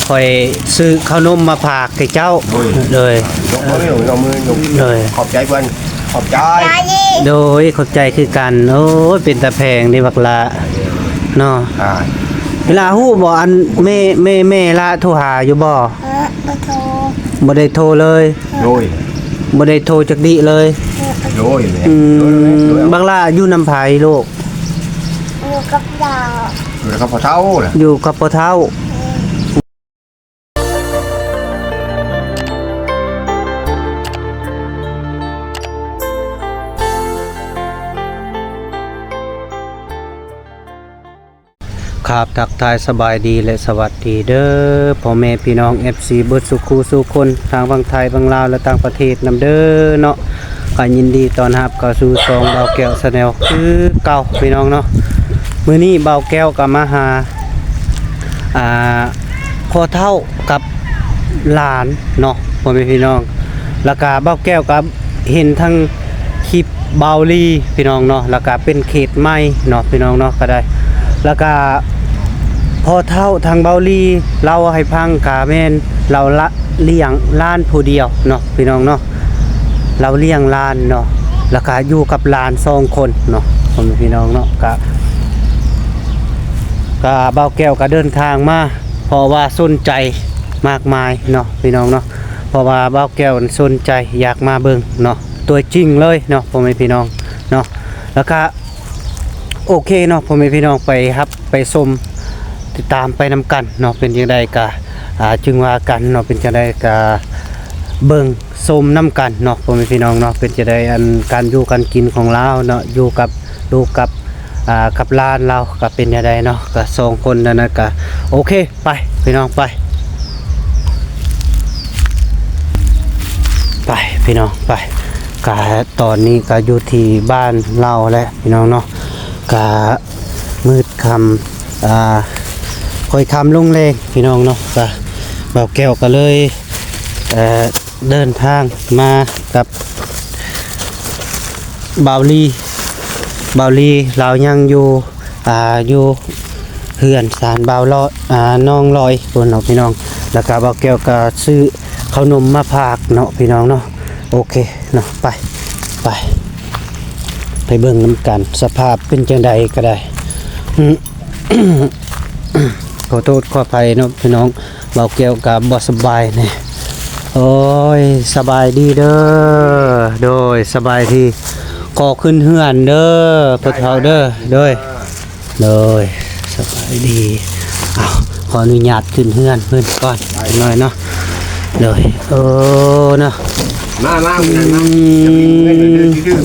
ຂ້ອຍຊື້ເຂົ້າໜົມມາຝາກໃຫ້ເຈົ້າ. ໂດຍ ໂດຍ ຍົກມື ຍົກມື ຍົກ ໂດຍ ຂອບໃຈເພິ່ນ ຂອບໃຈ. ໂດຍ ຂອບໃຈຄືກັນ. ໂອ້ຍ ເປັນຕາແພງເດ້ບັກຫຼ້າເນາະ. ອ່າ ເວລາຮູ້ບໍ່ ອັນແມ່ ແມ່ ແມ່ຫຼ້າໂທຫາຢູ່ບໍ່? ເອີ ບໍ່ໂທ ບໍ່ໄດ້ໂທເລີຍ. ໂດຍ ບໍ່ໄດ້ໂທຈັກດີ້ເລີຍ. ໂດຍ ອືມ ໂດຍ ໂດຍ ບັກຫຼ້າຢູ່ນຳໃຜລູກ? ຢູ່ກັບຍ່າ ຢູ່ກັບພໍ່ເຖົ້າ ຢູ່ກັບພໍ່ເຖົ້າ. ຄັບ ທັກທາຍສະບາຍດີ ແລະ ສະຫວັດດີເດີ ພໍ່ແມ່ພີ່ນ້ອງ ເອັຟຊີ ເບິດສູ່ຄູ່ສູ່ຄົນ ທາງຝັ່ງໄທ ຝັ່ງລາວ ແລະ ຕ່າງປະເທດນຳເດີເນາະ. ກໍຍິນດີຕ້ອນຮັບເຂົ້າສູ່ຊ່ອງບ່າວແກ້ວ Channel ຄືເກົ່າ ພີ່ນ້ອງເນາະ. ມື້ນີ້ບ່າວແກ້ວກໍມາຫາ ອ່າ ພໍ່ເຖົ້າກັບຫຼານເນາະ ພໍ່ແມ່ພີ່ນ້ອງ. ແລ້ວກະບ່າວແກ້ວກໍເຫັນທັງຄລິບບ່າວລີ ພີ່ນ້ອງເນາະ, ແລ້ວກະເປັນເຂດໃໝ່ເນາະ ພີ່ນ້ອງເນາະ ກໍໄດ້. ແລ້ວກະພໍ່ເຖົ້າທາງບ່າວລີເລົ່າໃຫ້ຟັງ ກະແມ່ນລາວລະ ລ້ຽງຫຼານຜູ້ດຽວເນາະ ພີ່ນ້ອງເນາະ, ລາວລ້ຽງຫຼານເນາະ, ແລ້ວກະຢູ່ກັບຫຼານສອງຄົນເນາະ ພໍ່ແມ່ພີ່ນ້ອງເນາະ. ກະ ກະບ່າວແກ້ວກະເດີນທາງມາ ເພາະວ່າສົນໃຈມາກມາຍເນາະ ພີ່ນ້ອງເນາະ, ເພາະວ່າບ່າວແກ້ວສົນໃຈຢາກມາເບິ່ງເນາະ ຕົວຈິງເລີຍເນາະ ພໍ່ແມ່ພີ່ນ້ອງເນາະ. ແລ້ວກະໂອເຄເນາະ ພໍ່ແມ່ພີ່ນ້ອງ ໄປຮັບໄປຊົມ ຕິດຕາມໄປນຳກັນເນາະ. ເປັນຈັ່ງໃດກະ ອ່າ ຈຶ່ງວ່າກັນເນາະ, ເປັນຈັ່ງໃດກະເບິ່ງຊົມນຳກັນເນາະ ພໍ່ແມ່ພີ່ນ້ອງເນາະ. ເປັນຈັ່ງໃດ ອັນ ການຢູ່ການກິນຂອງລາວເນາະ ຢູ່ກັບລູກກັບ ອ່າ ກັບຫຼານລາວກະເປັນແນວໃດເນາະ, ກະສອງຄົນນັ້ນນະ ກະໂອເຄ. ໄປພີ່ນ້ອງ ໄປ ໄປພີ່ນ້ອງ ໄປ. ກະຕອນນີ້ກະຢູ່ທີ່ບ້ານລາວແຫຼະ ພີ່ນ້ອງເນາະ, ກະມືດຄ່ຳ ອ່າ ຄ່ອຍຄ່ຳລົງແລງ ພີ່ນ້ອງເນາະ. ກະບ່າວແກ້ວກະເລີຍ ເອີ ເດີນທາງມາກັບບ່າວລີ, ບ່າວລີລາວຍັງຢູ່ ອ່າ ຢູ່ເຮືອນຊານບ່າວລອຍ ອ່າ ນ້ອງລອຍພຸ້ນເນາະ ພີ່ນ້ອງ. ແລ້ວກະບ່າວແກ້ວກະຊື້ເຂົ້າໜົມມາຝາກເນາະ ພີ່ນ້ອງເນາະ. ໂອເຄເນາະ ໄປ ໄປ ໄປເບິ່ງນຳກັນ ສະພາບເປັນຈັ່ງໃດກະໄດ້. ຂໍໂທດຂໍອະໄພເນາະ ພີ່ນ້ອງ. ບ່າວແກ້ວກະບໍ່ສະບາຍແດ່. ໂອ້ຍ ສະບາຍດີເດີ. ໂດຍ ສະບາຍດີ. ຂໍຂຶ້ນເຮືອນເດີ ພໍ່ເຖົ້າເດີ. ໂດຍ ໂດຍ ສະບາຍດີ. ເອົາ ຂໍອະນຸຍາດຂຶ້ນເຮືອນເພິ່ນກ່ອນຈັກໜ້ອຍເນາະ. ໂດຍ ເອີ ເນາະ ມາ ມາ ອືມ ມາ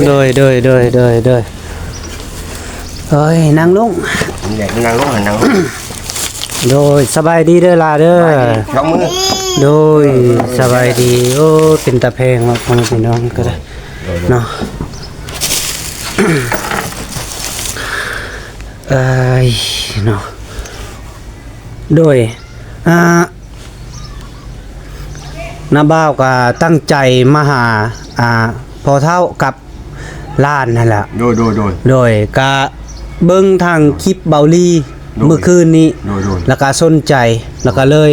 ໂດຍ ໂດຍ ໂດຍ ໂດຍ ໂດຍ. ເອີຍ ນັ່ງລົງ ນີ້ແຫຼະ ນັ່ງລົງ ນັ່ງລົງ. ໂດຍ ສະບາຍດີເດີຫຼ້າເດີ. ສະບາຍດີ ຍົກມື. ໂດຍ ສະບາຍດີ. ໂອ້ ເປັນຕາແພງເນາະ ພໍ່ແມ່ພີ່ນ້ອງກໍໄດ້ ໂດຍ ໂດຍ ເນາະ. ເອີຍ ເນາະ ໂດຍ ອ່າ ນ້າບ່າວກໍຕັ້ງໃຈມາຫາ ອ່າ ພໍ່ເຖົ້າກັບຫຼານຫັ້ນແຫຼະ. ໂດຍ ໂດຍ ໂດຍ ໂດຍ ກະເບິ່ງທາງຄລິບເບົາລີ ໂດຍ ມື້ຄືນນີ້ ໂດຍ ໂດຍ ແລ້ວກະສົນໃຈ ແລ້ວກະເລີຍ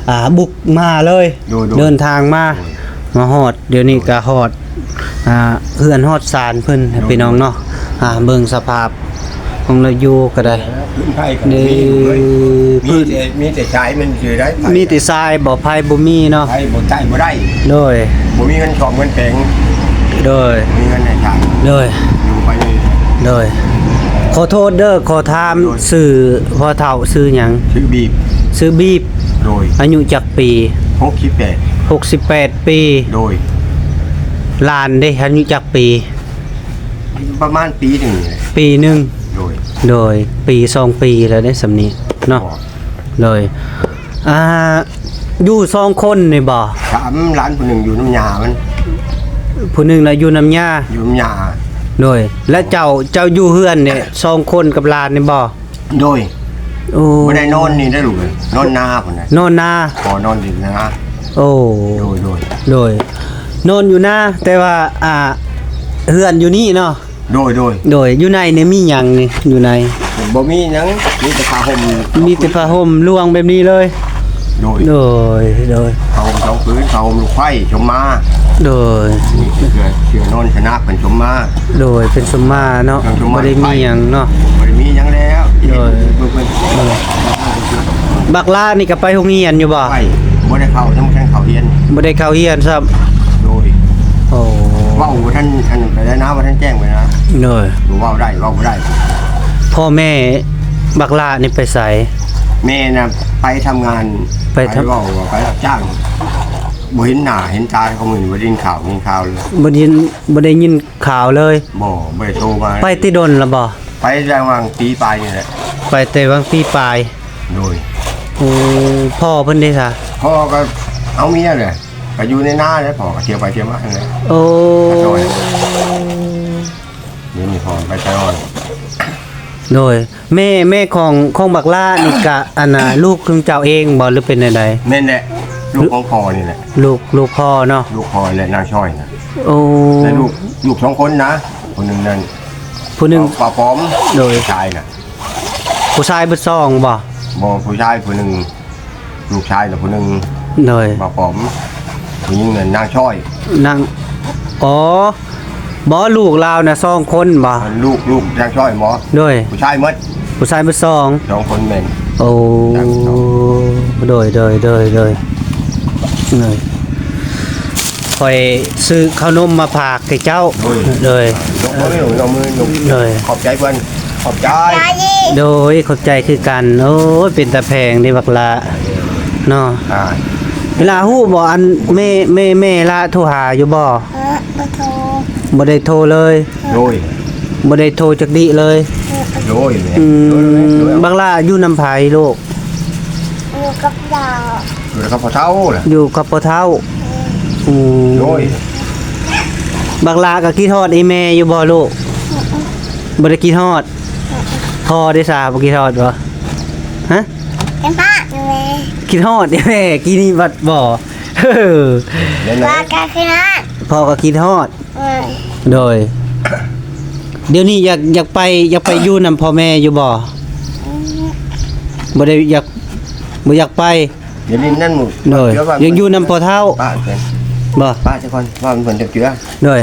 ອ່າ ບຸກມາເລີຍ ໂດຍ ໂດຍ ເດີນທາງມາ ໂດຍ ມາຮອດ ດຽວນີ້ກະຮອດ ອ່າ ເຮືອນຮອດຊານເພິ່ນ ໂດຍ ພີ່ນ້ອງເນາະ. ອ່າ ເບິ່ງສະພາບຂອງລາວຢູ່ກໍໄດ້ ເອີ ພື້ນໄຟກໍ ນີ້ ມີຢູ່ເລີຍ ມີແຕ່ ມີແຕ່ຊາຍມັນຊື່ໄດ້ ໄຟ ມີແຕ່ຊາຍບໍ່ ໄຟບໍ່ມີເນາະ ໄຟບໍ່ໃຊ້ບໍ່ໄດ້ ໂດຍ ບໍ່ມີເງິນສ້ອມເງິນແປງ ໂດຍ ບໍ່ມີເງິນໃຫ້ຊ່າງ ໂດຍ ຢູ່ໄປເລີຍ ໂດຍ. ຂໍໂທດເດີ ຂໍຖາມ ໂດຍ ຊື່ພໍ່ເຖົ້າຊື່ຫຍັງ? ຊື່ບີບ ຊື່ບີບ ໂດຍ ອາຍຸຈັກປີ? ຫົກສິບແປດ ຫົກສິບແປດປີ ໂດຍ. ຫຼານເດ ອາຍຸຈັກປີ? ປະມານປີໜຶ່ງ ປີໜຶ່ງ ໂດຍ ໂດຍ ປີສອງປີແລ້ວເດ້ ສ່ຳນີ້ເນາະ ໂດຍ. ອ່າ ຢູ່ສອງຄົນນີ້ບໍ່? ສາມ ຫຼານຜູ້ໜຶ່ງຢູ່ນຳຍ່າມັນ ຜູ້ໜຶ່ງນະຢູ່ນຳຍ່າ ຢູ່ນຳຍ່າ ໂດຍ. ແລະເຈົ້າ ເຈົ້າຢູ່ເຮືອນນີ້ສອງຄົນກັບຫຼານນີ້ບໍ່? ໂດຍ ໂອ້ ບໍ່ໄດ້ນອນນີ້ເດີລູກເອີຍ ນອນນາພຸ້ນນະ ນອນນາ ຂໍນອນຢູ່ນາ ໂອ້ ໂດຍ ໂດຍ ໂດຍ ນອນຢູ່ນາ ແຕ່ວ່າ ອ່າ ເຮືອນຢູ່ນີ້ເນາະ ໂດຍ ໂດຍ ໂດຍ. ຢູ່ໃນນີ້ມີຫຍັງນີ້ ຢູ່ໃນ ບໍ່ມີຫຍັງ ມີແຕ່ຜ້າຫົ່ມ ມີແຕ່ຜ້າຫົ່ມລວງແບບນີ້ເລີຍ ໂດຍ ໂດຍ ໂດຍ ຜ້າຫົ່ມສອງຜືນ ຜ້າຫົ່ມລູກໄຟຊົມມາ ໂດຍ ນີ້ເສື້ອ ເສື້ອນອນຊະນະເພິ່ນຊົມມາ ໂດຍ ເພິ່ນຊົມມາເນາະ ເພິ່ນຊົມມາ ບໍ່ໄດ້ມີຫຍັງເນາະ ບໍ່ໄດ້ມີຫຍັງແລ້ວ ໂດຍ ເບິ່ງເພິ່ນ ໂດຍ ບັກຫຼ້ານີ້ກໍໄປໂຮງຮຽນຢູ່ບໍ່? ໄປ ບໍ່ໄດ້ເຂົ້າ ຍັງບໍ່ທັນເຂົ້າຮຽນ ບໍ່ໄດ້ເຂົ້າຮຽນຊ້ຳ ໂດຍ ໂອ້ ເວົ້າບໍ່ທັນອັນນັ້ນປານໃດນະ ບໍ່ທັນແຈ້ງປານໃດນະ ໂດຍ ເວົ້າໄດ້ ເວົ້າບໍ່ໄດ້ ພໍ່ແມ່ບັກຫຼ້ານີ້ໄປໃສ? ແມ່ນະ ໄປທຳງານ ໄປທຳ ໄປເວົ້າວ່າໄປຮັບຈ້າງ ບໍ່ເຫັນໜ້າເຫັນຕາເຂົາ ມື້ນີ້ບໍ່ໄດ້ຍິນຂ່າວ ໄດ້ຍິນຂ່າວເລີຍ ບໍ່ໄດ້ຍິນ ບໍ່ໄດ້ຍິນຂ່າວເລີຍ ບໍ່ ບໍ່ໄດ້ໂທມາ ໄປແຕ່ດົນລະບໍ່? ໄປແຕ່ຫວ່າງປີປາຍນີ້ແຫຼະ ໄປແຕ່ຫວ່າງປີປາຍ ໂດຍ ໂອ້ ພໍ່ເພິ່ນເດຊະ? ພໍ່ກໍເອົາເມຍແຫຼະ ກໍຢູ່ໃນນາແຫຼະ ພໍ່ກໍທ່ຽວໄປທ່ຽວມາຫັ້ນແຫຼະ ໂອ້ ຕານ້ອຍ ດຽວນີ້ພໍ່ໄປຕານ້ອຍ ໂດຍ ແມ່ ແມ່ຂອງ ຂອງບັກຫຼ້ານີ້ກະ ອັນນ່າ ລູກຂອງເຈົ້າເອງບໍ່ ຫຼືເປັນແນວໃດ? ແມ່ນແຫຼະ ລູກຂອງພໍ່ນີ້ແຫຼະ ລູກ ລູກພໍ່ເນາະ ລູກພໍ່ແຫຼະ ນາງຊອຍນະ ໂອ້ ແລະລູກ ລູກສອງຄົນນະ ຜູ້ໜຶ່ງນັ້ນ ຜູ້ໜຶ່ງ ປາປອມ ໂດຍ ຊາຍນະ ຜູ້ຊາຍເບິດສອງບໍ່? ບໍ່ ຜູ້ຊາຍຜູ້ໜຶ່ງ ລູກຊາຍນະຜູ້ໜຶ່ງ ໂດຍ ປາປອມ ຜູ້ຍິງນັ້ນນາງຊອຍ ນາງ ອໍ ບໍ່ ລູກລາວນະສອງຄົນບໍ່? ອັນລູກ ລູກນາງຊອຍບໍ່? ໂດຍ ຜູ້ຊາຍໝົດ ຜູ້ຊາຍໝົດສອງ ສອງຄົນແມ່ນ ໂອ້ ໂດຍ ໂດຍ ໂດຍ ໂດຍ ໂດຍ ຂ້ອຍຊື້ເຂົ້າໜົມມາຝາກແກ່ເຈົ້າ ໂດຍ ໂດຍ ຍົກມື ຍົກມື ໂດຍ ຂອບໃຈເພິ່ນ ຂອບໃຈ ໂດຍ ຂອບໃຈຄືກັນ ໂອ້ຍ ເປັນຕາແພງເດ້ບັກຫຼ້າເນາະ ອ່າ ເວລາຮູ້ບໍ່ ອັນແມ່ ແມ່ ແມ່ຫຼ້າໂທຫາຢູ່ບໍ່? ເອີ ບໍ່ໂທ ບໍ່ໄດ້ໂທເລີຍ ໂດຍ ບໍ່ໄດ້ໂທຈັກດິເລີຍ ໂດຍ ອືມ ໂດຍ ໂດຍ ບັກຫຼ້າຢູ່ນຳໃຜລູກ? ຢູ່ກັບເຖົ້າ ຢູ່ກັບພໍ່ເຖົ້າລະ ຢູ່ກັບພໍ່ເຖົ້າ ອືມ ອືມ ໂດຍ ບັກຫຼ້າກໍຄິດຮອດອີ່ແມ່ຢູ່ບໍ່ລູກ? ອືມ ບໍ່ໄດ້ຄິດຮອດ ອືມ ພໍ່ເດຊະ ບໍ່ຄິດຮອດບໍ່? ຮະ? ຄິດຮອດແມ່ ຄິດຮອດອີ່ແມ່ ກີ້ນີ້ບັດບໍ່? ເອີ ພໍ່ກໍຄິດຮອດ ພໍ່ກໍຄິດຮອດ ເອີ ໂດຍ ດຽວນີ້ຢາກ ຢາກໄປ ຢາກໄປຢູ່ນຳພໍ່ແມ່ຢູ່ບໍ່? ອືມ ບໍ່ໄດ້ຢາກ ບໍ່ຢາກໄປ ດຽວນີ້ນັ້ນ ໂດຍ ຢາກຢູ່ນຳພໍ່ເຖົ້າ ປ້າເພິ່ນ ບໍ່ ປ້າຊະກ່ອນ ວ່າມັນເພິ່ນຈັກເທື່ອ ໂດຍ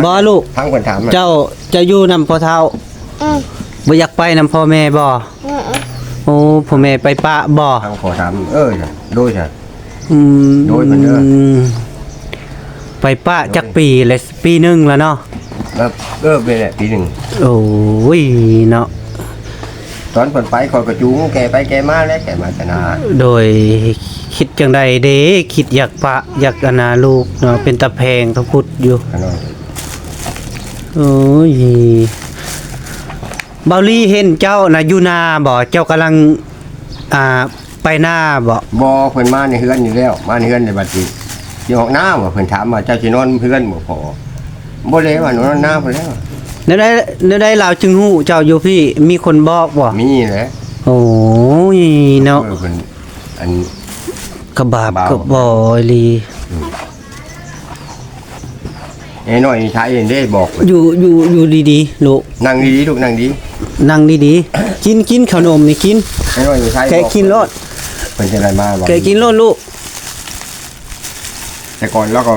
ບໍ່ລູກ ທາງເພິ່ນຖາມ ເຈົ້າ ເຈົ້າຢູ່ນຳພໍ່ເຖົ້າ ອືມ ບໍ່ຢາກໄປນຳພໍ່ແມ່ບໍ່? ອືມ ໂອ້ ພໍ່ແມ່ໄປປະບໍ່? ທາງພໍ່ຖາມ ເອີ ໂດຍ ອືມ ໂດຍ ເພິ່ນເດີ ໄປປະ ໂດຍ ຈັກປີແລ້ວ? ປີໜຶ່ງແລ້ວເນາະ ເອີ ແມ່ນແຫຼະ ປີໜຶ່ງ ໂອ້ຍ ເນາະ ຕອນເພິ່ນໄປ ຂ້ອຍກໍຈູງແກໄປແກມາແຫຼະ ແກມາແຕ່ນາ ໂດຍ ຄິດຈັ່ງໃດເດ ຄິດຢາກປະ ຢາກອັນນາລູກເນາະ ເປັນຕາແພງຕາພຸດຢູ່ ໂອ້ຍ ເບົາລີເຫັນເຈົ້ານະຢູ່ນາບໍ່? ເຈົ້າກຳລັງ ອ່າ ໄປນາບໍ່? ບໍ່ ເພິ່ນມາໃນເຮືອນນີ້ແລ້ວ ມາໃນເຮືອນໃນບັດນີ້ ຊິອອກນາບໍ່? ເພິ່ນຖາມວ່າ ເຈົ້າຊິນອນເຮືອນບໍ່ພໍ່? ບໍ່ແລ້ວວ່າ ນອນນາພຸ້ນແລ້ວ. ແນວໃດ ແນວໃດລາວຈຶ່ງຮູ້ເຈົ້າຢູ່ພີ້? ມີຄົນບອກບໍ່? ມີແຫຼະ. ໂອ້ຍເນາະ ເອີ ເພິ່ນ ອັນ ກະບາບ ບາບ ກະບໍ່ອີ່ຫຼີ. ອືມ. ເອີ ນ້ອຍນີ້ໄທເດ້ບອກ ຢູ່ ຢູ່ ຢູ່ດີໆລູກ ນັ່ງດີໆລູກ ນັ່ງດີ ນັ່ງດີໆ ກິນ ກິນເຂົ້າໜົມນີ້ກິນ ເອີ ນ້ອຍນີ້ໄທ ແກະກິນໂລດ ເພິ່ນຈະໄດ້ມາ ແກະກິນໂລດລູກ ແຕ່ກ່ອນລາວກໍ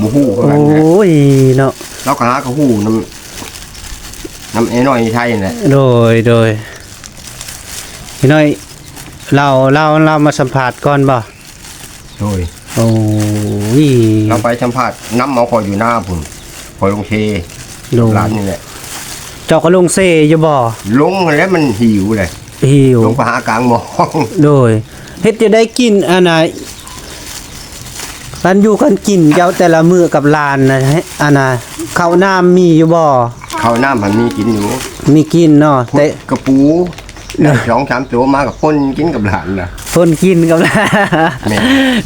ບໍ່ຮູ້ຄືກັນ ໂອ້ຍເນາະ ລາວກໍຫາກໍຮູ້ນຳ ນຳເອີ ນ້ອຍນີ້ໄທນີ້ແຫຼະ ໂດຍ ໂດຍ ເອີ ນ້ອຍ ລາວ ລາວ ລາວມາສຳພາດກ່ອນບໍ່? ໂດຍ ໂອ້ຍ ລາວໄປສຳພາດນຳເອົາຂ້ອຍຢູ່ນາພຸ້ນ ຂ້ອຍລົງເຊ ໂດຍ ຫຼານນີ້ແຫຼະ ເຈົ້າກໍລົງເຊຢູ່ບໍ່? ລົງຫັ້ນແຫຼະ ມັນຫິວເດ້ ຫິວ ລົງໄປຫາກາງມອງ ໂດຍ ເຮັດຈັ່ງໃດກິນ ອັນນ່າ ການຢູ່ການກິນເຈົ້າແຕ່ລະມື້ກັບຫຼານນະ ອັນນ່າ ເຂົ້ານ້ຳມີຢູ່ບໍ່? ເຂົ້ານ້ຳຫັ້ນມີກິນຢູ່ ມີກິນເນາະ ແຕ່ ກະປູ ໄດ້ສອງສາມໂຕມາກໍປົນກິນກັບຫຼານນະ ປົນກິນກັບຫຼານ ແມ່ນ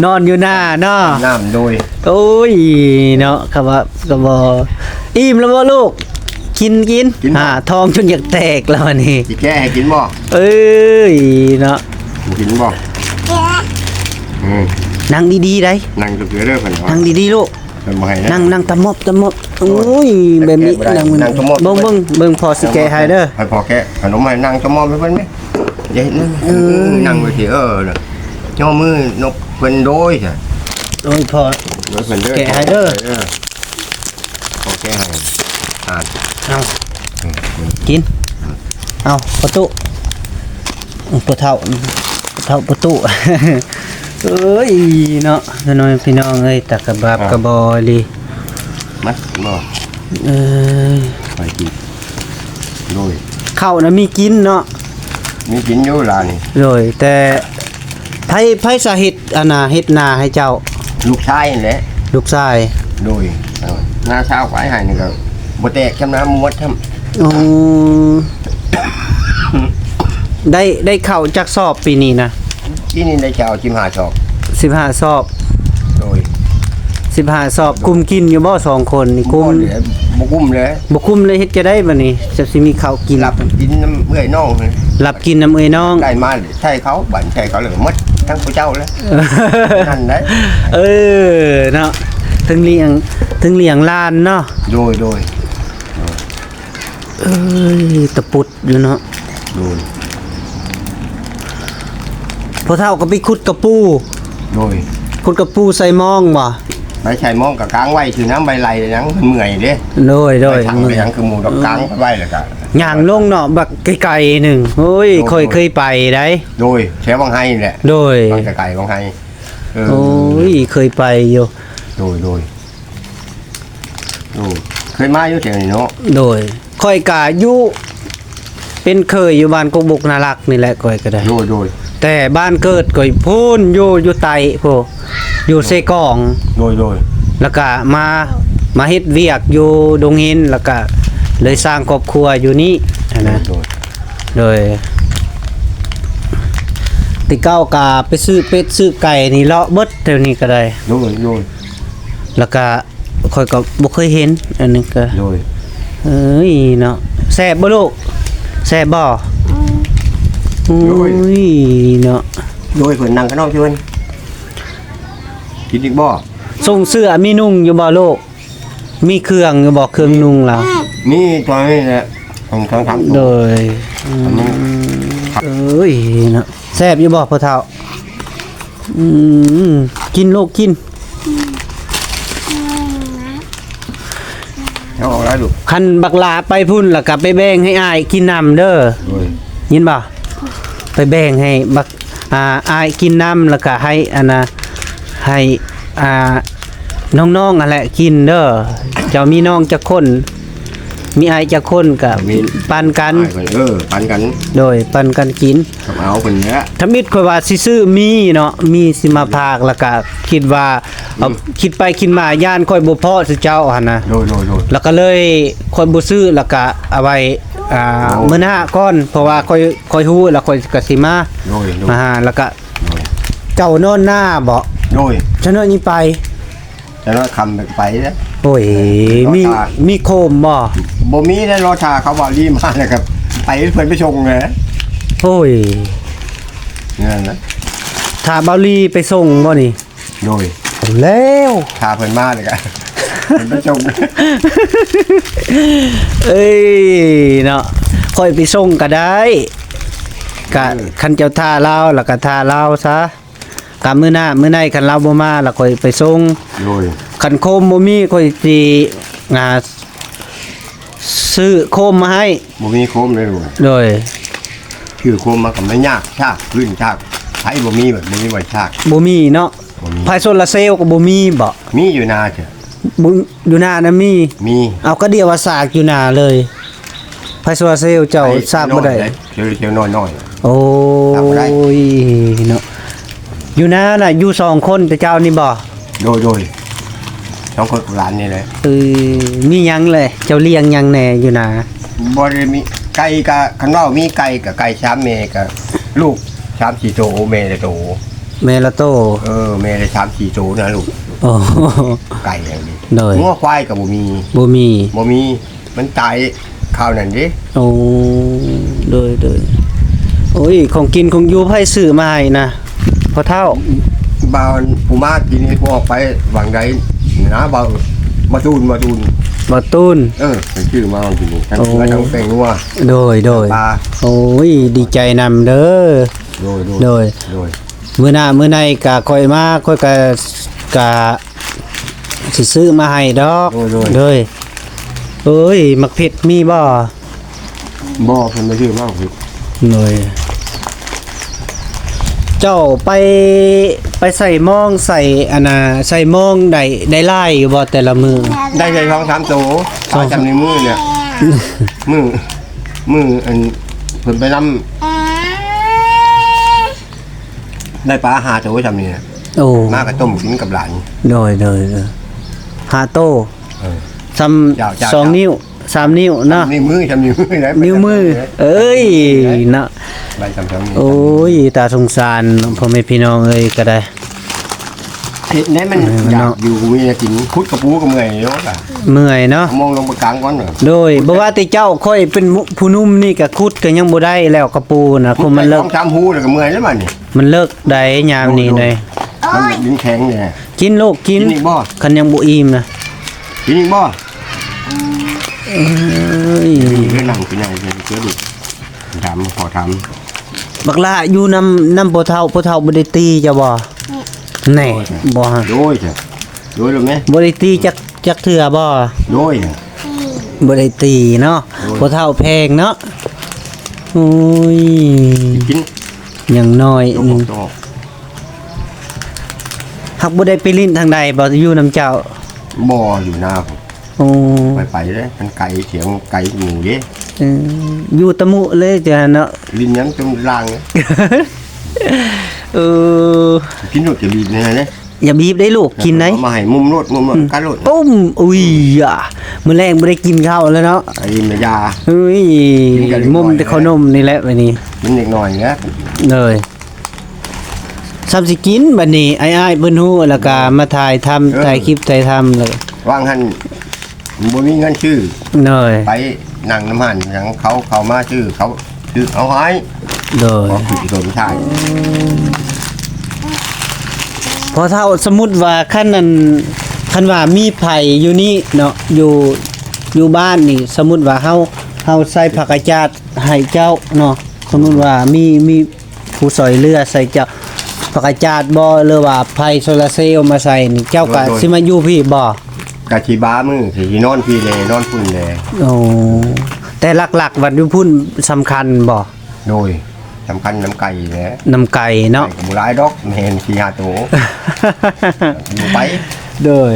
ນອນຢູ່ໜ້າເນາະ ນ້ຳໂດຍ ໂອ້ຍເນາະ ຄຳວ່າກໍບໍ່ ອີ່ມແລ້ວບໍ່ລູກ? ກິນ ກິນ ກິນ ຫາທ້ອງຈົນຢາກແຕກແລ້ວອັນນີ້ ຊິແກະໃຫ້ກິນບໍ່? ເອີຍເນາະ ກິນບໍ່? ອືມ ນັ່ງດີໆໄດ໋ ນັ່ງເດີ ເພິ່ນວ່າ ນັ່ງດີໆລູກ ເພິ່ນບໍ່ໃຫ້ນະ ນັ່ງ ນັ່ງຕະໝົບ ຕະໝົບ ໂອ້ຍ ໂອ້ຍ ແບບນີ້ ແກະບໍ່ໄດ້ ນັ່ງ ນັ່ງຕະໝົບ ເບິ່ງ ເບິ່ງ ເບິ່ງພໍ່ຊິແກະໃຫ້ເດີ ໃຫ້ພໍ່ແກະ ເອົາໜົມໃຫ້ນັ່ງຕະໝົບໃຫ້ເພິ່ນແມ ຢ່າເຮັດນັ້ນ ເອີ ນັ່ງໄວ້ຊິ ເອີ ຍໍມືນົກເພິ່ນໂດຍຊະ ໂດຍພໍ່ ໂດຍເພິ່ນເດີ ແກະໃຫ້ເດີ ຂໍແກະໃຫ້ ອ່ານ ເອົາ ອືມ ກິນ ເອົາ ປະຕູ ອືມ ປະເຖົ້າ ປະເຖົ້າປະຕູ ເອີຍເນາະ ນ້ອຍພີ່ນ້ອງເອີຍ ຕາກະບາບ ອ່າ ກະບອອີ່ຫຼີ ມາ ບໍ່ ເອີຍ ໄປກິນ ໂດຍ ເຂົ້ານະມີກິນເນາະ ມີກິນຢູ່ລາວນີ້ ໂດຍ ແຕ່ໃຜ ໃຜສາເຮັດ ອັນນ່າ ເຮັດນາໃຫ້ເຈົ້າ? ລູກຊາຍຫັ້ນແຫຼະ ລູກຊາຍ ໂດຍ ເອີ ນາຊາວປາຍໄຮ່ນີ້ກໍບໍ່ແຕກຊ້ຳນະ ໝົດຊ້ຳ ອໍ ໄດ້ ໄດ້ເຂົ້າຈັກສອບປີນີ້ນະ? ປີນີ້ໄດ້ເຂົ້າສິບຫ້າສອບ ສິບຫ້າສອບ ໂດຍ ສິບຫ້າສອບ ກຸມກິນຢູ່ບໍ່ສອງຄົນນີ້? ກຸມ ບໍ່ເຫຼືອ ບໍ່ກຸມເລີຍ ບໍ່ກຸມເລີຍ ເຮັດຈັ່ງໃດບັດນີ້ ຈະຊິມີເຂົ້າກິນ? ລັບກິນນຳເອື້ອຍນ້ອງ ລັບກິນນຳເອື້ອຍນ້ອງ ໄດ້ມາໃຊ້ເຂົາ ບັດໃຊ້ເຂົາແລ້ວກໍໝົດທັງຜູ້ເຈົ້າແລ້ວ ນັ້ນໄດ໋ ເອີ ເນາະ ເຖິງລ້ຽງ ເຖິງລ້ຽງຫຼານເນາະ ໂດຍ ໂດຍ ເອີຍ ຕະປຸດຢູ່ເນາະ ໂດຍ ພໍ່ເຖົ້າກໍໄປຂຸດກະປູ ໂດຍ ຂຸດກະປູໃສ່ມອງບໍ່? ໄປໃສ່ມອງກໍກາງໄວ້ຊື່ນຳ ໃບໄຫຼຫຍັງ ມັນເມື່ອຍເດ້ ໂດຍ ໂດຍ ໄປທາງໄປຫຍັງຄືໝູ່ດອກ ກາງໄວ້ແລ້ວກໍຍ່າງລົງເນາະ ບັກໄກໆໜຶ່ງ ໂອ້ຍ ໂດຍ ຂ້ອຍເຄີຍໄປໄດ໋ ໂດຍ ແຖວວັງໄຮແຫຼະ ໂດຍ ໄປໄກໆວັງໄຮ ເອີ ໂອ້ຍ ເຄີຍໄປຢູ່ ໂດຍ ໂດຍ ໂອ້ ເຄີຍມາຢູ່ແຖວນີ້ເນາະ ໂດຍ ຂ້ອຍກະຢູ່ ເປັນເຂີຍຢູ່ບ້ານກົກບົກນາລັກນີ້ແຫຼະ ຂ້ອຍກໍໄດ້ ໂດຍ ໂດຍ ແຕ່ບ້ານເກີດຂ້ອຍພຸ້ນ ຢູ່ ຢູ່ໃຕ້ພຸ້ນ ຢູ່ເຊກອງ ໂດຍ ໂດຍ ແລ້ວກະມາ ມາເຮັດວຽກຢູ່ດົງຫີນ ແລ້ວກະເລີຍສ້າງຄອບຄົວຢູ່ນີ້ຫັ້ນນະ ໂດຍ ໂດຍ ແຕ່ເກົ່າກະໄປຊື້ເປັດຊື້ໄກ່ນີ້ ເລາະເບິດແຖວນີ້ກໍໄດ້ ໂດຍ ໂດຍ ແລ້ວກະ ຂ້ອຍກໍບໍ່ເຄີຍເຫັນ ອັນນີ້ກໍ ໂດຍ ເອີຍເນາະ ແຊບບໍ່ລູກ? ແຊບບໍ່? ອືມ ໂອ້ຍ ໂດຍ ເນາະ ໂດຍ ເພິ່ນນັ່ງຂ້າງນອກຢູ່ເພິ່ນ ກິນອີກບໍ່? ສົ່ງເສື້ອມີນຸ່ງຢູ່ບໍ່ລູກ? ມີເຄື່ອງຢູ່ບໍ່? ເຄື່ອງນຸ່ງລາວ ມີຕອນນີ້ແຫຼະ ສອງສາມໂຕ ໂດຍ ອືມ ເອີຍເນາະ ແຊບຢູ່ບໍ່ພໍ່ເຖົ້າ? ອືມ ກິນລູກກິນ ເອົາອອກແລ້ວລູກ ຄັນບັກຫຼ້າໄປພຸ້ນ ແລ້ວກໍໄປແບ່ງໃຫ້ອ້າຍກິນນຳເດີ ໂດຍ ຍິນບໍ່? ໄປແບ່ງໃຫ້ບັກ ອ່າ ອ້າຍກິນນຳ ແລ້ວກໍໃຫ້ ອັນນ່າ ໃຫ້ ອ່າ ນ້ອງໆ ຫັ້ນແຫຼະກິນເດີ ເຈົ້າມີນ້ອງຈັກຄົນ? ມີອ້າຍຈັກຄົນກໍ ມີ ປັນກັນ ອ້າຍເພິ່ນ ເອີ ປັນກັນ ໂດຍ ປັນກັນກິນ ກໍເອົາເພິ່ນແຫຼະ ທຳອິດຂ້ອຍວ່າຊິຊື້ໝີ່ເນາະ ໝີ່ຊິມາຝາກ ແລ້ວກໍຄິດວ່າ ເອົາ ອືມ ຄິດໄປຄິດມາ ຢ້ານຂ້ອຍບໍ່ພໍຊິເຈົ້າຫັ້ນນະ ໂດຍ ໂດຍ ໂດຍ ແລ້ວກໍເລີຍຂ້ອຍບໍ່ຊື້ ແລ້ວກໍເອົາໄວ້ ອ່າ ໂດຍ ມື້ໜ້າກ່ອນ ເພາະວ່າຂ້ອຍ ຂ້ອຍຮູ້ແລ້ວຂ້ອຍກໍຊິມາ ໂດຍ ໂດຍ ມາຫາ ແລ້ວກໍ ໂດຍ ເຈົ້ານອນນາບໍ? ໂດຍ ຊະນ້ອຍນີ້ໄປ ຈັກໜ້ອຍຄ່ຳໄປເດ້. ໂອ້ຍ ມີ ມີໂຄມບໍ່? ບໍ່ມີແລ້ວ ລໍຖ້າເຂົາເວົ້າດີມາແລ້ວກໍໄປ ເພິ່ນໄປສົ່ງແຫຼະ. ໂອ້ຍ ນັ້ນນະ ຖ້າເບົາລີໄປສົ່ງບໍ່ນີ້? ໂດຍ ແລ້ວ ຖ້າເພິ່ນມາແລ້ວກໍເພິ່ນໄປສົ່ງ. ເອີຍເນາະ ຂ້ອຍໄປສົ່ງກໍໄດ້ ກະ ເອີ ຄັນເຈົ້າຖ້າລາວ ແລ້ວກໍຖ້າລາວຊະ. ກະມື້ໜ້າມື້ໃນຄັນລາວບໍ່ມາລະຂ້ອຍໄປສົ່ງ. ໂດຍ ຄັນໂຄມບໍ່ມີຂ້ອຍຊິ ອ່າ ຊື້ໂຄມມາໃຫ້. ບໍ່ມີໂຄມເລີຍ. ໂດຍ ຊື້ໂຄມມາກໍມັນຍາກຊາກ ພື້ນຊາກ ໃຜບໍ່ມີ ແບບບໍ່ມີໄວ້ຊາກ. ບໍ່ມີເນາະ. ບໍ່ມີ. ໄຟໂຊລາເຊວກໍບໍ່ມີບໍ? ມີຢູ່ນາເທື່ອ. ບໍ່ ຢູ່ນານະມີ? ມີ. ເອົາ ກະດຽວວ່າສາກຢູ່ນາເລີຍ. ໄຟໂຊລາເຊວເຈົ້າ ໄຟ ສາກບໍ່ໄດ້. ໂຊລາເຊວນ້ອຍໆ. ໂອ້ຍ ສາກບໍ່ໄດ້ເນາະ. ຢູ່ນານະຢູ່ສອງຄົນແຕ່ເຈົ້ານີ້ບໍ? ໂດຍ ໂດຍ ສອງຄົນກັບຫຼານນີ້ແຫຼະ. ເອີ ມີຫຍັງແຫຼະ ເຈົ້າລ້ຽງຫຍັງແດ່ຢູ່ນາ? ບໍ່ໄດ້ມີ ໄກ່ກະ ຄັນເວົ້າມີໄກ່ກະໄກ່ສາມແມ່ ກະລູກສາມສີ່ໂຕ ແມ່ລະໂຕ. ແມ່ລະໂຕ. ເອີ ແມ່ລະສາມສີ່ໂຕນະລູກ. ໂອ້ ໄກ່ຢ່າງນີ້. ໂດຍ ງົວຄວາຍກໍບໍ່ມີ. ບໍ່ມີ. ບໍ່ມີ ມັນຕາຍຄາວນັ້ນເດ້. ໂອ້ ໂດຍ ໂດຍ. ໂອ້ຍ ຂອງກິນຂອງຢູ່ໃຜຊື້ມາໃຫ້ນະ ພໍ່ເຖົ້າ? ບ່າວຜູ້ມາກິນນີ້ ຜູ້ອອກໄປຫວ່າງໃດນະ ບ່າວ ບ່າວຕູນ ບ່າວຕູນ. ບ່າວຕູນ. ເອີ ເພິ່ນຊື້ມາກິນນີ້ ທັງເກືອ ໂອ້ ທັງແປ້ງນົວ. ໂດຍ ໂດຍ. ໂອ້ຍ ດີໃຈນຳເດີ. ໂດຍ ໂດຍ ໂດຍ ໂດຍ. ມື້ໜ້າມື້ໃນກະຂ້ອຍມາ ຂ້ອຍກະ ກະຊິຊື້ມາໃຫ້ດອກ. ໂດຍ ໂດຍ ໂດຍ. ເອີຍ ໝາກເຜັດມີບໍ່? ບໍ່ ເພິ່ນບໍ່ຊື້ມາເຜັດ. ໂດຍ. ເຈົ້າໄປ ໄປໃສ່ມອງ ໃສ່ອັນນ່າ ໃສ່ມອງໄດ້ ໄດ້ຫຼາຍຢູ່ບໍ່ແຕ່ລະມື້? ໄດ້ແຕ່ສອງສາມໂຕ ສອງ ປາຈຳໃນມື້ນີ້ ມື້ ມື້ອັນເພິ່ນໄປນຳ ໄດ້ປາຫ້າໂຕຊ່ຳນີ້ນະ. ໂອ້ ມາກໍຕົ້ມກິນກັບຫຼານ. ໂດຍ ໂດຍ ໂດຍ. ຫ້າໂຕ. ເອີ ຊ່ຳ ເຈົ້າ ເຈົ້າ ສອງ ເຈົ້າ ນິ້ວ ສາມນິ້ວເນາະ. ນິ້ວມື ຊ່ຳນິ້ວມືໄດ້ ນິ້ວມື. ເອີຍ ເນາະ ໄດ້ຊ່ຳສອງນິ້ວ. ໂອ້ຍ ຕາສົງສານພໍ່ແມ່ພີ່ນ້ອງເອີຍ ກໍໄດ້. ເຮັດແນວມັນ ເອີ ຢາກ ເນາະ ຢູ່ ບໍ່ມີແນວກິນ ຂຸດກະປູກໍເມື່ອຍຢູ່. ເມື່ອຍເນາະ ມອງລົງໄປກາງກ່ອນ. ໂດຍ ບໍ່ວ່າແຕ່ເຈົ້າ ຂ້ອຍເປັນຜູ້ໜຸ່ມນີ້ກໍຂຸດກໍຍັງບໍ່ໄດ້ແລ້ວ ກະປູນະ ຄົນມັນເລິກ ສອງສາມຮູແລ້ວກໍເມື່ອຍແລ້ວບາດນີ້. ມັນເລິກໄດຍາມນີ້ເດ້. ໂອ້ຍ ມັນດິນແຂງແດ່. ກິນລູກ ກິນ ກິນອີກບໍ່? ຄັນຍັງບໍ່ອີ່ມນະ ກິນອີກບໍ່? ເອີຍ ເອີ ນັ່ງກິນໃຫ້ເຈົ້າລູກ ຖາມ ຂໍຖາມ ບັກຫຼ້າຢູ່ນຳ ນຳພໍ່ເຖົ້າ ພໍ່ເຖົ້າບໍ່ໄດ້ຕີເຈົ້າບໍ່? ແນ່ ໂດຍ ບໍ່ ໂດຍ ໂດຍ ບໍ່ໄດ້ຕີຈັກ ຈັກເທື່ອບໍ່? ໂດຍ ບໍ່ໄດ້ຕີເນາະ. ໂດຍ ພໍ່ເຖົ້າແພງເນາະ. ໂອ້ຍ ກິນ ຍັງນ້ອຍ ຮັກບໍ່ໄດ້ໄປຫຼິ້ນທາງໃດບໍ່ ຢູ່ນຳເຈົ້າ? ບໍ່ ຢູ່ນາພຸ້ນ. ໂອ້ ໄປ ໄປເດ້ ມັນໄກ ສຽງໄກໝູ່ເດ້. ເອີ ຢູ່ຕະມຸເລີຍເຈົ້າເນາະ ຫຼິ້ນຫຍັງຈົນລ່າງເລີຍ. ເອີ ກິນໂລດ ຢ່າບີບແນ່ເດ້. ຢ່າບີບໄດ້ລູກ ກິນໄດ້ ເອົາມາໃຫ້ມຸມໂລດ ມຸມໂລດ ອືມ ກັດໂລດ ປຸ້ມ. ອຸ້ຍ ຍາ ມື້ແລງບໍ່ໄດ້ກິນເຂົ້າແລ້ວເນາະ ໄອ້ມະຢາ. ເອີຍ ມຸມແຕ່ເຂົ້າໜົມນີ້ແຫຼະ ມື້ນີ້ ກິນເລັກນ້ອຍນະ. ເລີຍ ຊ່ຳຊິກິນບັດນີ້ ອ້າຍໆເພິ່ນຮູ້ ແລ້ວກະມາຖ່າຍທຳ ເອີ ຖ່າຍຄລິບຖ່າຍທຳເລີຍ. ວ່າງຫັ້ນບໍ່ມີເງິນຊື້ ໂດຍ ໄປນັ່ງນຳຮ້ານຫຍັງ ເຂົາ ເຂົາມາຊື້ ເຂົາຊື້ເອົາໃຫ້. ໂດຍ ຂໍຂຶ້ນຕົນທ້າຍ. ພໍ່ເຖົ້າ ສົມມຸດວ່າຄັນນັ້ນ ຄັນວ່າມີໃຜຢູ່ນີ້ເນາະ ຢູ່ ຢູ່ບ້ານນີ້ ສົມມຸດວ່າເຮົາ ເຮົາໃສ່ຜັກກາດຈາດໃຫ້ເຈົ້າເນາະ ສົມມຸດວ່າມີ ມີ ຜູ້ຊ່ອຍເຫຼືອໃສ່ເຈົ້າ ຜັກກາດຈາດບໍ່ ຫຼືວ່າໄຟໂຊລາເຊວມາໃສ່ນີ້ ເຈົ້າກະ ໂດຍ ໂດຍ ຊິມາຢູ່ພີ້ບໍ່? ກະຊິບາມື້ ຊິນອນພີ້ແດ່ ນອນພຸ້ນແດ່. ໂອ້ ແຕ່ຫຼັກໆ ວັດຢູ່ພຸ້ນສຳຄັນບໍ່? ໂດຍ ສຳຄັນນຳໄກ່ແຫຼະ ນຳໄກ່ເນາະ ໄກ່ກໍບໍ່ຫຼາຍດອກ ແມ່ນສີ່ຫ້າໂຕ ຢູ່ໄປ. ໂດຍ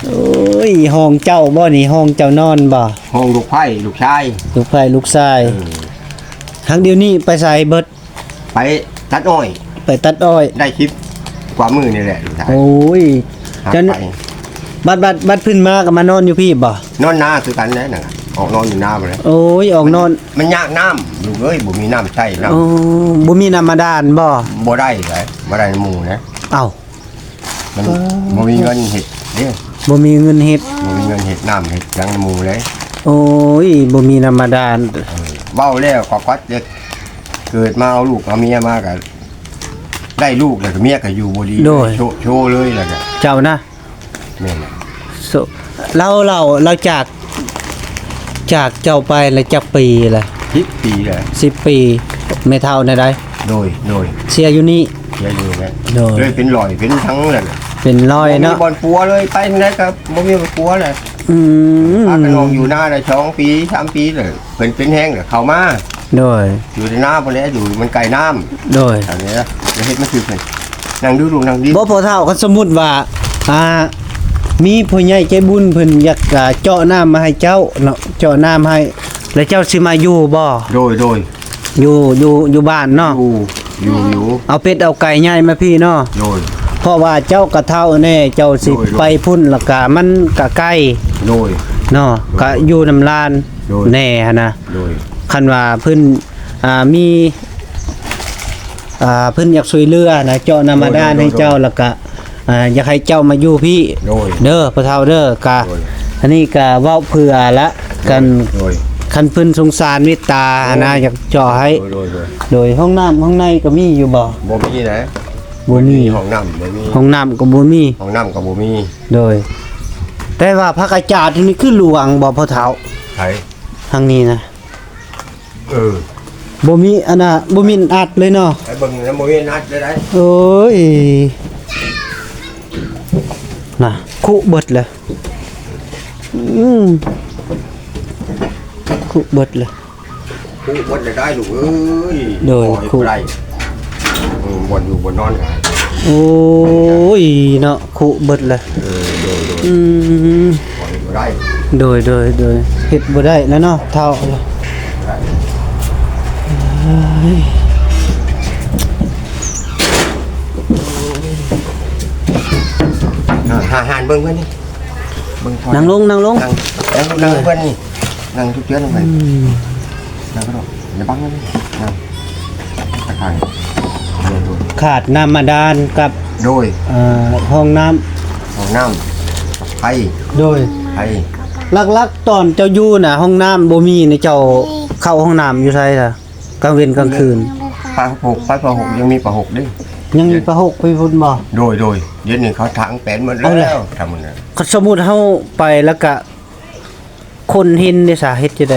ໂອ້ຍ ຫ້ອງເຈົ້າບໍ່ນີ້ ຫ້ອງເຈົ້ານອນບໍ່? ຫ້ອງລູກໃພ້ລູກຊາຍ ລູກໃພ້ລູກຊາຍ. ເອີ ຫາກດຽວນີ້ໄປໃສເບິດ? ໄປຕັດອ້ອຍ ໄປຕັດອ້ອຍ ໄດ້ສິບກວ່າມື້ນີ້ແຫຼະລູກຊາຍ. ໂອ້ຍ ຫາ ຈະ ໄປ ບັດ ບັດ ບັດເພິ່ນມາກໍມານອນຢູ່ພີ້ບໍ່? ນອນນາຄືກັນແຫຼະ ນັ້ນອອກນອນຢູ່ນາພຸ້ນແຫຼະ. ໂອ້ຍ ອອກນອນ ມັນ ມັນຍາກນ້ຳລູກເອີຍ ບໍ່ມີນ້ຳໃຊ້ນຳ. ໂອ້ ບໍ່ມີນ້ຳບາດານບໍ່? ບໍ່ໄດ້ໃດ ບໍ່ໄດ້ນຳໝູ່ນະ. ເອົ້າ ມັນ ເອີ ບໍ່ມີເງິນເຮັດເດ້ ບໍ່ມີເງິນເຮັດ ບໍ່ມີເງິນເຮັດນ້ຳເຮັດຫຍັງໝູ່ເດ້. ໂອ້ຍ ບໍ່ມີນ້ຳບາດານ. ເອີ ເວົ້າແລ້ວກໍກັດເດ້ ເກີດມາເອົາລູກເອົາເມຍມາກໍໄດ້ລູກແລ້ວກໍເມຍກໍຢູ່ບໍ່ດີ. ໂດຍ ໂຊ ໂຊເລີຍແລ້ວກໍ ເຈົ້ານະ. ແມ່ນ ໂຊ ລາວ ລາວ ລາວຈາກ ຈາກເຈົ້າໄປລະຈັກປີລະ? ສິບປີແລ້ວ ສິບປີ. ແມ່ເຖົ້າແນວໃດ? ໂດຍ ໂດຍ ເສຍຢູ່ນີ້ ເສຍຢູ່ແລ້ວ. ໂດຍ ເລີຍເປັນລອຍເປັນທັງແລ້ວ ເປັນລອຍເນາະ ບໍ່ມີບ່ອນປົວເລີຍ ໄປທາງໃດກໍບໍ່ມີບ່ອນປົວແລ້ວ. ອືມ ພາກັນອອກຢູ່ນາໄດ້ສອງປີສາມປີແລ້ວ ເພິ່ນເປັນແຮງແລ້ວເຂົ້າມາ. ໂດຍ ຢູ່ໃນນາພຸ້ນແຫຼະ ຢູ່ມັນໃກ້ນ້ຳ. ໂດຍ ອັນນີ້ນະ ຈະເຮັດມາຖືກເພິ່ນ. ນັ່ງດູລູກ ນັ່ງດີ. ບໍ່ ພໍ່ເຖົ້າ ຄັນສົມມຸດວ່າ ອ່າ ມີຜູ້ໃຫຍ່ໃຈບຸນເພິ່ນຢາກ ອ່າ ເຈາະນ້ຳມາໃຫ້ເຈົ້າເນາະ ເຈາະນ້ຳໃຫ້ ແລ້ວເຈົ້າຊິມາຢູ່ບໍ່? ໂດຍ ໂດຍ ຢູ່ ຢູ່ ຢູ່ບ້ານເນາະ. ຢູ່ ຢູ່ ຢູ່ ເອົາເປັດເອົາໄກ່ຍ້າຍມາພີ້ເນາະ. ໂດຍ ເພາະວ່າເຈົ້າກະເຖົ້າແດ່ ເຈົ້າຊິ ໂດຍ ໂດຍ ໄປພຸ້ນລະກະມັນກະໄກ. ໂດຍ ເນາະ ໂດຍ ກະຢູ່ນຳຫຼານ ໂດຍ ແດ່ຫັ້ນນະ. ໂດຍ ຄັນວ່າເພິ່ນ ອ່າ ມີ ອ່າ ເພິ່ນຢາກຊ່ວຍເຫຼືອນະ ເຈາະນ້ຳບາດານໃຫ້ເຈົ້າ ໂດຍ ໂດຍ ແລ້ວກະ ອ່າ ຢາກໃຫ້ເຈົ້າມາຢູ່ພີ້. ໂດຍ ເດີ ພໍ່ເຖົ້າເດີ ກະ ໂດຍ ອັນນີ້ກະເວົ້າເພື່ອລະ ໂດຍ ກັນ ໂດຍ ຄັນເພິ່ນສົງສານເມດຕາຫັ້ນນະ ໂດຍ ຢາກເຈາະໃຫ້. ໂດຍ ໂດຍ ໂດຍ ໂດຍ ຫ້ອງນ້ຳຫ້ອງໃນກໍມີຢູ່ບໍ່? ບໍ່ມີນະ ບໍ່ມີ ຫ້ອງນ້ຳບໍ່ມີ ຫ້ອງນ້ຳກໍບໍ່ມີ ຫ້ອງນ້ຳກໍບໍ່ມີ. ໂດຍ ແຕ່ວ່າຜັກກາດຈາດນີ້ຄືຫຼວງບໍ່ ພໍ່ເຖົ້າ? ໃຜ? ທາງນີ້ນະ. ເອີ ບໍ່ມີອັນນ່າ ບໍ່ມີອັດເລີຍເນາະ. ໄປເບິ່ງແລ້ວບໍ່ມີອັດເລີຍໄດ໋. ໂອ້ຍ ນະ ຄຸເບິດແລ້ວ. ອືມ ຄຸເບິດແລ້ວ. ຄຸເບິດແລ້ວໄດ໋ລູກເອີຍ. ໂດຍ ຄຸ ບໍ່ໄດ້ ເອີ ບ່ອນຢູ່ບ່ອນນອນກໍ ໂອ້ຍ ເນາະ ຄຸເບິດແລ້ວ. ເອີ ໂດຍໆ ອືມ ບໍ່ໄດ້ ໂດຍໆໆ ເຮັດບໍ່ໄດ້ແລ້ວເນາະ ເຖົ້າ. ຫາ ຫາ ຫາເບິ່ງເພິ່ນນີ້ ເບິ່ງ ນັ່ງລົງ ນັ່ງລົງ ນັ່ງ ນັ່ງເພິ່ນນີ້ ນັ່ງທຸກເທື່ອ ນັ່ງໄປ ອືມ ນັ່ງກະໂດດ ຢ່າບັງເລີຍ ນັ່ງ ຂ້າງ ໂດຍໆ ຂາດນ້ຳບາດານກັບ ໂດຍ ເອີ ຫ້ອງນ້ຳ ຫ້ອງນ້ຳ ໄຟ ໂດຍ ໄຟ. ຫຼັກໆ ຕອນເຈົ້າຢູ່ນະ ຫ້ອງນ້ຳບໍ່ມີນີ້ ເຈົ້າເຂົ້າຫ້ອງນ້ຳຢູ່ໃສລະ ກາງເວັນກາງຄືນ? ປະຫົກ ໄປປະຫົກ ຍັງມີປະຫົກເດ້ ຍັງມີປະຫົກໄປພຸ້ນບໍ່? ໂດຍໆ ດຽວນີ້ເຂົາຖາງແປນໝົດແລ້ວ ເອົາແຫຼະ ທຳໝົດແລ້ວ. ຄັນສົມມຸດເຮົາໄປແລ້ວກະ ຄົນເຫັນເດ້ສະ ເຮັດຈັ່ງໃດ?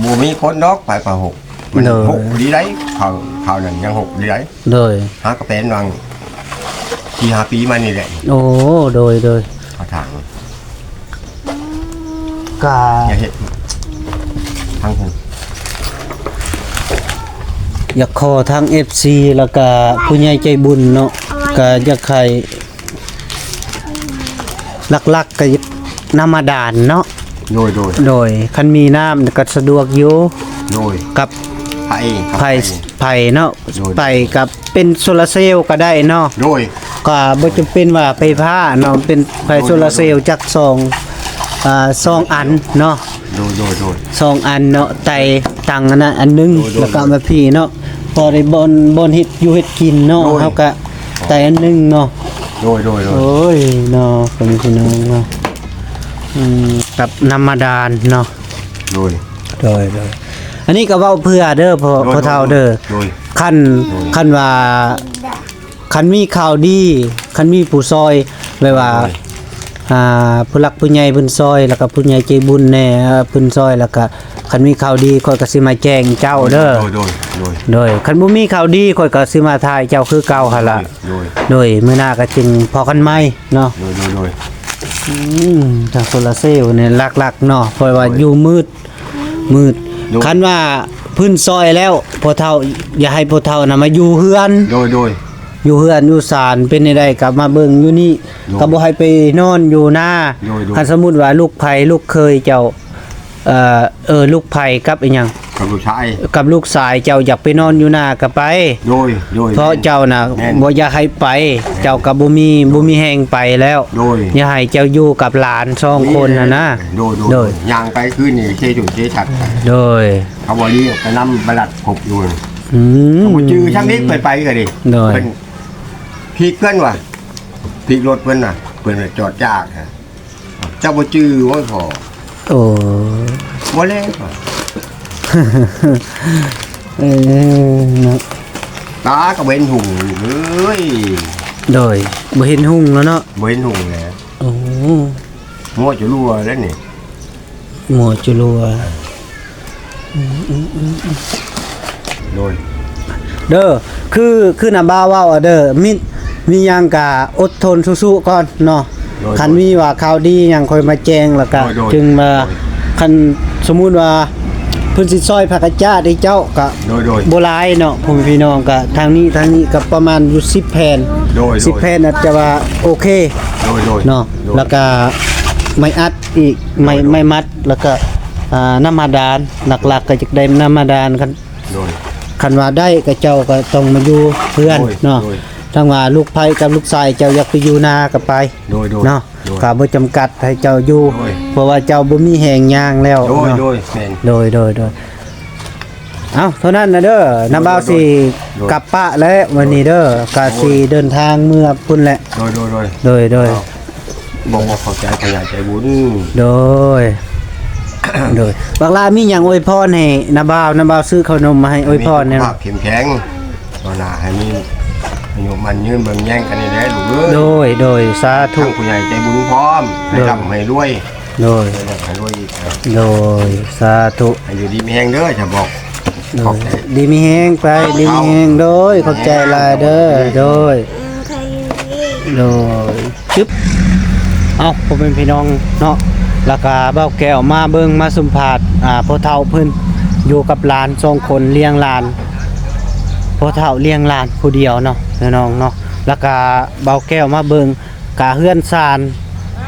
ບໍ່ມີຄົນດອກ ໄປປະຫົກ ມັນ ໂດຍ ຫົກດີໄດ໋ ເຂົາ ເຂົານັ້ນຍັງຫົກດີໄດ໋. ໂດຍ ຫາກະແປນຫວ່າງສີ່ຫ້າປີມານີ້ແຫຼະ. ໂອ້ ໂດຍໆ ເຂົາຖາງ ກະ ຢ່າເຮັດທາງພຸ້ນ. ຢາກຂໍທາງເອັຟຊີ ແລ້ວກະຜູ້ໃຫຍ່ໃຈບຸນເນາະ ກະຢາກໃຫ້ ຫຼັກໆ ກໍນ້ຳບາດານເນາະ. ໂດຍໆ ໂດຍ ຄັນມີນ້ຳກໍສະດວກຢູ່ ໂດຍ ກັບໄຟ ກັບໄຟ ໄຟ ໄຟເນາະ. ໂດຍ ໄຟກັບເປັນໂຊລາເຊວກໍໄດ້ເນາະ. ໂດຍ ກໍບໍ່ຈຳເປັນວ່າໄຟຟ້າເນາະ ເປັນໄຟ ໂດຍໆ ໂຊລາເຊວຈັກສອງ ອ່າ ສອງອັນເນາະ. ໂດຍໆໆ ສອງອັນເນາະ ໄຕ່ຕັ້ງອັນນັ້ນອັນໜຶ່ງ ໂດຍໆ ແລ້ວກໍເອົາມາພີ້ເນາະ ພໍໄດ້ບ່ອນ ບ່ອນເຮັດຢູ່ເຮັດກິນເນາະ. ໂດຍ ເຮົາກໍໄຕ່ອັນໜຶ່ງເນາະ. ໂດຍໆໆ ໂອ້ຍເນາະ ພໍ່ແມ່ພີ່ນ້ອງເນາະ ອືມ ກັບນ້ຳບາດານເນາະ. ໂດຍ ໂດຍໆ ອັນນີ້ກໍເວົ້າເພື່ອເດີ ພໍ່ ໂດຍໆ ພໍ່ເຖົ້າເດີ ໂດຍ ຄັນ ໂດຍ ຄັນວ່າ ຄັນມີຂ່າວດີ ຄັນມີຜູ້ຊ່ອຍ ແບບວ່າ ໂດຍ ອ່າ ຜູ້ຫຼັກຜູ້ໃຫຍ່ເພິ່ນຊ່ອຍ ແລ້ວກໍຜູ້ໃຫຍ່ໃຈບຸນແດ່ ເອີ ເພິ່ນຊ່ອຍ ແລ້ວກໍຄັນມີຂ່າວດີ ຂ້ອຍກໍຊິມາແຈ້ງເຈົ້າເດີ. ໂດຍໆໆ ໂດຍ ຄັນບໍ່ມີຂ່າວດີ ຂ້ອຍກໍຊິມາຖ່າຍເຈົ້າຄືເກົ່າຫັ້ນລະ. ໂດຍ ໂດຍ ມື້ໜ້າກໍຈຶ່ງພໍ້ກັນໃໝ່ເນາະ. ໂດຍໆໆ ອືມ ທາງໂຊລາເຊວນີ້ຫຼັກໆເນາະ ເພາະວ່າ ໂດຍ ຢູ່ມືດ ມືດ ໂດຍ ຄັນວ່າເພິ່ນຊ່ອຍແລ້ວ ພໍ່ເຖົ້າ ຢ່າໃຫ້ພໍ່ເຖົ້ານະມາຢູ່ເຮືອນ. ໂດຍໆ ຢູ່ເຮືອນຢູ່ຊານ ເປັນແນວໃດກໍມາເບິ່ງຢູ່ນີ້ ໂດຍ ກໍບໍ່ໃຫ້ໄປນອນຢູ່ນາ. ໂດຍໆ ຄັນສົມມຸດວ່າລູກໃຜລູກເຂີຍເຈົ້າ ເອີ ເອີ ລູກໃຜກັບອີຫຍັງ ກັບລູກຊາຍ ກັບລູກຊາຍເຈົ້າຢາກໄປນອນຢູ່ນາກໍໄປ. ໂດຍໆ ເພາະເຈົ້ານະ ແມ່ນ ບໍ່ຢາກໃຫ້ໄປ ເຈົ້າກໍບໍ່ມີ ບໍ່ມີແຮງໄປແລ້ວ. ໂດຍ ຢາກໃຫ້ເຈົ້າຢູ່ກັບຫຼານສອງຄົນຫັ້ນນະ. ໂດຍໆ ໂດຍ ຍ່າງໄປຄືນນີ້ເຊຈຸເຊສັດ. ໂດຍ ເຂົາບໍ່ດີໄປນຳບາລັດຄົບຢູ່. ອືມ ເຂົາບໍ່ຈື່ຊ່ຳອີກ ໄປໄປກໍດີ. ໂດຍ ເພິ່ນພີກເພິ່ນວ່າ ພີກລົດເພິ່ນນະ ເພິ່ນຈອດຈ້າ ເຈົ້າບໍ່ຈື່ບໍ່ພໍ. ໂອ້ ບໍ່ແລະ ເອີ ເນາະ ຕາກໍບໍ່ເຫັນຫຸ່ງເອີຍ. ໂດຍ ບໍ່ເຫັນຫຸ່ງແລ້ວເນາະ ບໍ່ເຫັນຫຸ່ງແລ້ວ. ໂອ້ ມົວຈະຮົ່ວແລ້ວນີ້ ມົວຈະຮົ່ວ. ໂດຍ ເດີ ຄື ຄືນ້າບ່າວເວົ້າເດີ ມີ ມີຫຍັງກະອົດທົນສູ້ໆກ່ອນເນາະ. ໂດຍ ຄັນມີວ່າຂ່າວດີຫຍັງຄ່ອຍມາແຈ້ງ ແລ້ວກະ ໂດຍໆ ຈຶ່ງວ່າ ໂດຍ ຄັນສົມມຸດວ່າເພິ່ນຊິຊ່ອຍພາກກະຈາດໃຫ້ເຈົ້າກະ ໂດຍໆ ບໍ່ຫຼາຍເນາະ ພໍ່ແມ່ພີ່ນ້ອງ ກະທາງນີ້ ທາງນີ້ກະປະມານຢູ່ສິບແຜ່ນ. ໂດຍໆ ສິບແຜ່ນອາດຈະວ່າໂອເຄ ໂດຍໆ ເນາະ. ໂດຍ ແລ້ວກະໄມ້ອັດອີກ ໄມ້ ໂດຍໆ ໄມ້ມັດ ແລ້ວກະ ອ່າ ນ້ຳບາດານ ຫຼັກໆກໍຢາກໄດ້ນ້ຳບາດານ. ຄັນ ໂດຍ ຄັນວ່າໄດ້ກໍເຈົ້າກໍຕ້ອງມາຢູ່ເຮືອນ ໂດຍ ເນາະ ໂດຍ ທັງວ່າລູກໃຜກັບລູກຊາຍເຈົ້າຢາກໄປຢູ່ນາກໍໄປ ໂດຍ ໂດຍ ເນາະ ໂດຍ ກໍບໍ່ຈຳກັດໃຫ້ເຈົ້າຢູ່ ໂດຍ ເພາະວ່າເຈົ້າບໍ່ມີແຮງຍ່າງແລ້ວ ໂດຍ ເນາະ ໂດຍ ແມ່ນ ໂດຍ ໂດຍ ໂດຍ. ເອົ້າ ເທົ່ານັ້ນນະເດີ ໂດຍ ນ້າບ່າວ ໂດຍ ຊິ ໂດຍ ກັບປະແລ້ວ ໂດຍ ວັນນີ້ເດີ ກະຊິ ໂດຍ ເດີນທາງເມືອພຸ້ນແຫຼະ ໂດຍ ໂດຍ ໂດຍ ໂດຍ ໂດຍ ເອົາ ບອກວ່າຂອບໃຈຜູ້ໃຫຍ່ໃຈບຸນ ໂດຍ ໂດຍ. ບັກຫຼ້າມີຫຍັງອວຍພອນໃຫ້ນ້າບ່າວ ນ້າບ່າວຊື້ເຂົ້າໜົມມາໃຫ້ ອວຍພອນແດ່ ໃຫ້ມີສຸຂະພາບເຂັ້ມແຂງ ຕໍ່ໜ້າໃຫ້ມີອາຍຸໝັ້ນຍືນ ເບິ່ງແຍງກັນນີ້ແຫຼະລູກເອີຍ ໂດຍ ໂດຍ ສາທຸ ທັງຜູ້ໃຫຍ່ໃຈບຸນພ້ອມ ໃຫ້ ໂດຍ ຮ່ຳໃຫ້ລວຍ ໂດຍ ໃຫ້ຮ່ຳໃຫ້ລວຍອີກ ໂດຍ ສາທຸ ໃຫ້ຢູ່ດີມີແຮງເດີ ຈະບອກ ໂດຍ ດີມີແຮງໄປ ດີມີແຮງ ໂດຍ ຂອບໃຈຫຼາຍເດີ ໂດຍ ໂດຍ ຈຶບ ເອົາ ພໍ່ແມ່ພີ່ນ້ອງເນາະ ແລ້ວກະບ່າວແກ້ວມາເບິ່ງມາສຳພາດ ອ່າ ພໍ່ເຖົ້າເພິ່ນຢູ່ກັບຫຼານສອງຄົນ ລ້ຽງຫຼານ ພໍ່ເຖົ້າລ້ຽງຫຼານຜູ້ດຽວເນາະ ພີ່ນ້ອງເນາະ ແລ້ວກະບ່າວແກ້ວມາເບິ່ງ ກະເຮືອນຊານ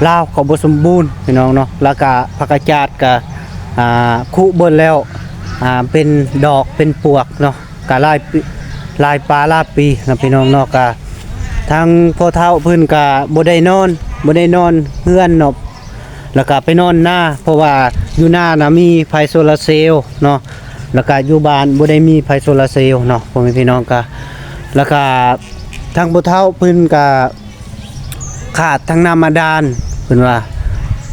ລາວກໍບໍ່ສົມບູນ ພີ່ນ້ອງເນາະ ແລ້ວກະຜັກກະຈາດກະ ອ່າ ຄຸເບິດແລ້ວ ອ່າ ເປັນດອກເປັນປວກເນາະ ກະຫຼາຍປີ ຫຼາຍປາຫຼາຍປີເນາະ ພີ່ນ້ອງເນາະ ກະທາງພໍ່ເຖົ້າເພິ່ນກະບໍ່ໄດ້ນອນ ບໍ່ໄດ້ນອນເຮືອນເນາະ ແລ້ວກະໄປນອນນາ ເພາະວ່າຢູ່ນານະມີໄຟໂຊລາເຊວເນາະ ແລ້ວກະຢູ່ບ້ານບໍ່ໄດ້ມີໄຟໂຊລາເຊວເນາະ ພໍ່ແມ່ພີ່ນ້ອງ ກະ ແລ້ວກະທາງພໍ່ເຖົ້າເພິ່ນກະ ຂາດທັງນ້ຳບາດານ ເພິ່ນວ່າ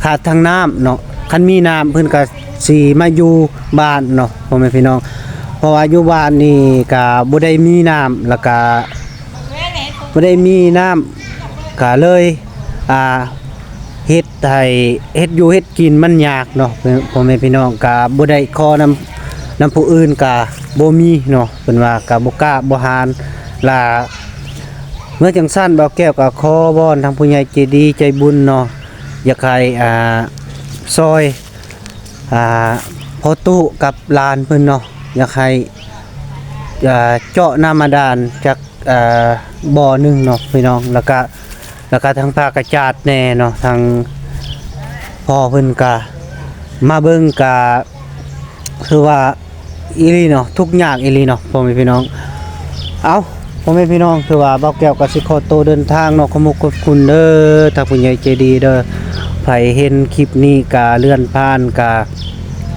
ຂາດທັງນ້ຳເນາະ ຄັນມີນ້ຳເພິ່ນກະຊິມາຢູ່ບ້ານເນາະ ພໍ່ແມ່ພີ່ນ້ອງ ເພາະວ່າຢູ່ບ້ານນີ້ກະບໍ່ໄດ້ມີນ້ຳ ແລ້ວກະບໍ່ໄດ້ມີນ້ຳ ກະເລີຍ ອ່າ ເຮັດໃຫ້ ເຮັດຢູ່ເຮັດກິນມັນຍາກເນາະ ພໍ່ແມ່ພີ່ນ້ອງ ກະບໍ່ໄດ້ຂໍນຳ ນຳຜູ້ອື່ນກະບໍ່ມີເນາະ ເພິ່ນວ່າກະບໍ່ກ້າບໍ່ຫານ ລະ ເມື່ອຈັ່ງຊັ້ນ ບ່າວແກ້ວກໍຂໍວອນທາງຜູ້ໃຫຍ່ໃຈດີໃຈບຸນເນາະ ຢາກໃຫ້ ອ່າ ຊ່ອຍ ອ່າ ພໍ່ຕູ້ກັບຫຼານເພິ່ນເນາະ ຢາກໃຫ້ ອ່າ ເຈາະນ້ຳບາດານຈັກ ອ່າ ບໍ່ໜຶ່ງເນາະ ພີ່ນ້ອງ ແລ້ວກະ ແລ້ວກະທາງພາກກະຈາດແດ່ເນາະ ທາງພໍ່ເພິ່ນກະມາເບິ່ງ ກະ ຄືວ່າອີ່ຫຼີເນາະ ທຸກຍາກອີ່ຫຼີເນາະ ພໍ່ແມ່ພີ່ນ້ອງ ເອົ້າ ພໍ່ແມ່ພີ່ນ້ອງ ຄືວ່າບ່າວແກ້ວກໍຊິຂໍໂຕເດີນທາງເນາະ ຂອບມຸກຂອບຄຸນເດີ ທາງຜູ້ໃຫຍ່ໃຈດີເດີ ໃຜເຫັນຄລິບນີ້ກະເລື່ອນຜ່ານກະ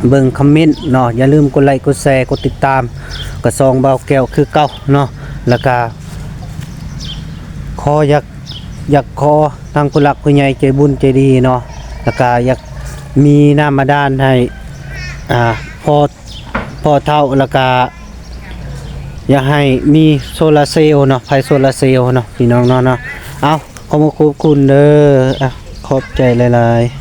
ເບິ່ງຄອມເມັນເນາະ ຢ່າລືມກົດໄລກ໌ ກົດແຊ ກົດຕິດຕາມ ກະຊ່ອງບ່າວແກ້ວຄືເກົ່າເນາະ ແລ້ວກະ ຂໍຢາກ ຢາກຂໍທາງຜູ້ຫຼັກຜູ້ໃຫຍ່ໃຈບຸນໃຈດີເນາະ ແລ້ວກະຢາກມີນ້ຳບາດານໃຫ້ ອ່າ ພໍ່ ພໍ່ເຖົ້າ ແລ້ວກະຢາກໃຫ້ມີໂຊລາເຊວເນາະ ໄຟໂຊລາເຊວເນາະ ພີ່ນ້ອງເນາະ ເນາະ ເອົ້າ ຂອບຄຸນເດີ ອ່າ ຂອບໃຈຫຼາຍໆ.